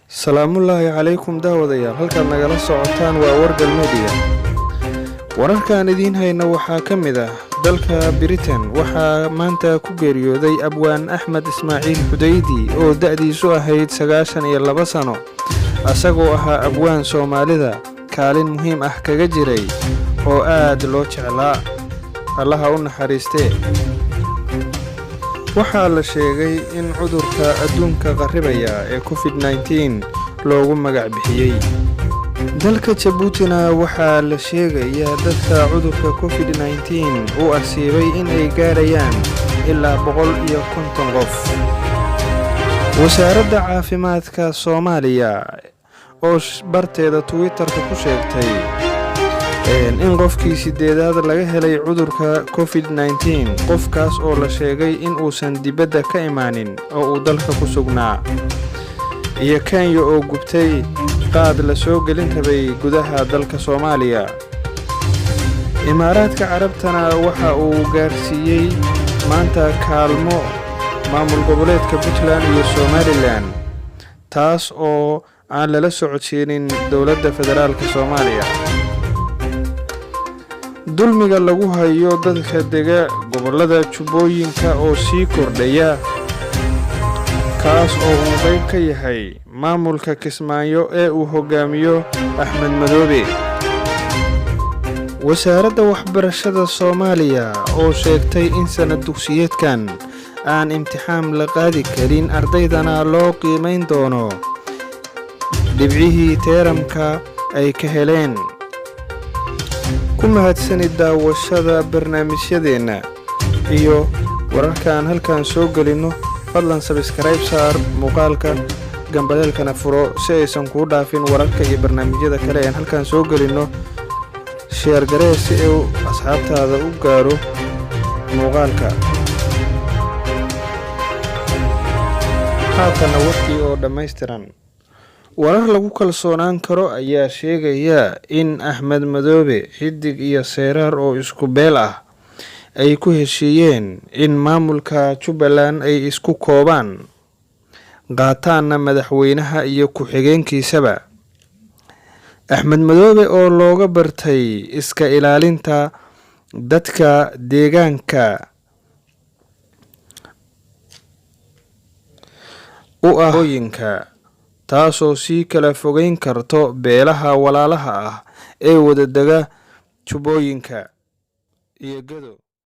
Salaamullaahi calaykum daawadayaal, halkaad nagala socotaan waa Wargal Media. Wararkaan idiin hayna waxaa ka mid ah: dalka Britain waxaa maanta ku geeriyooday abwaan Axmed Ismaaciil Xudaydi oo da'diisu ahayd 92 sano, asagoo ahaa abwaan Soomaalida kaalin muhiim ah kaga jiray oo aad loo jeclaa. Allaha u naxariistee. Waxaa la sheegay in cudurka adduunka qarribaya ee COVID-19 loogu magac bixiyey. Dalka Jabuutina waxaa la sheegayaa dadka cudurka COVID-19 uu asiibay in ay gaarayaan ilaa 150 qof. Wasaaradda Caafimaadka Soomaaliya oo barteeda Twitterka ku sheegtay in qofkii sideedaad laga helay cudurka COVID-19, qofkaas oo la sheegay in uusan dibadda ka imaanin oo uu dalka ku sugnaa. Iyo Kenya oo gubtay qaad la soo gelin rabay gudaha dalka Soomaaliya. Imaaraadka Carabtana waxa uu gaarsiiyey maanta kaalmo maamul goboleedka Puntland iyo Somaliland, taas oo aan lala socodsiinin dowladda federaalka Soomaaliya. Dulmiga lagu hayo dadka dega gobollada Jubbooyinka oo sii kordhaya, kaas oo uu qayb ka yahay maamulka Kismaayo ee uu hogaamiyo Axmed Madoobe. Wasaaradda Waxbarashada Soomaaliya oo sheegtay in sanad dugsiyeedkan aan imtixaan la qaadi karin, ardaydana loo qiimayn doono dhibcihii teeramka ay ka heleen. Ku mahadsani daawashada barnaamijyadeenna iyo wararkaan halkaan soo gelinno. Fadlan subscribe saar muuqaalka, gambaleelkana furo si aysan kuu dhaafin wararka iyo barnaamijyada kale een halkaan soo gelinno. Share garee si uu asxaabtaada u gaaro muuqaalka. Haatana warkii oo dhammaystiran. Warar lagu kalsoonaan karo ayaa sheegaya in Axmed Madoobe, Xidig iyo Seyraar oo isku beel ah ay ku heshiiyeen in maamulka Jubbaland ay isku koobaan, qaataanna madaxweynaha iyo ku-xigeenkiisaba. Axmed Madoobe oo looga bartay iska ilaalinta dadka deegaanka u ah ooyinka, taasoo sii kala fogeyn karto beelaha walaalaha ah ee wadadega Jubbooyinka iyo Gedo.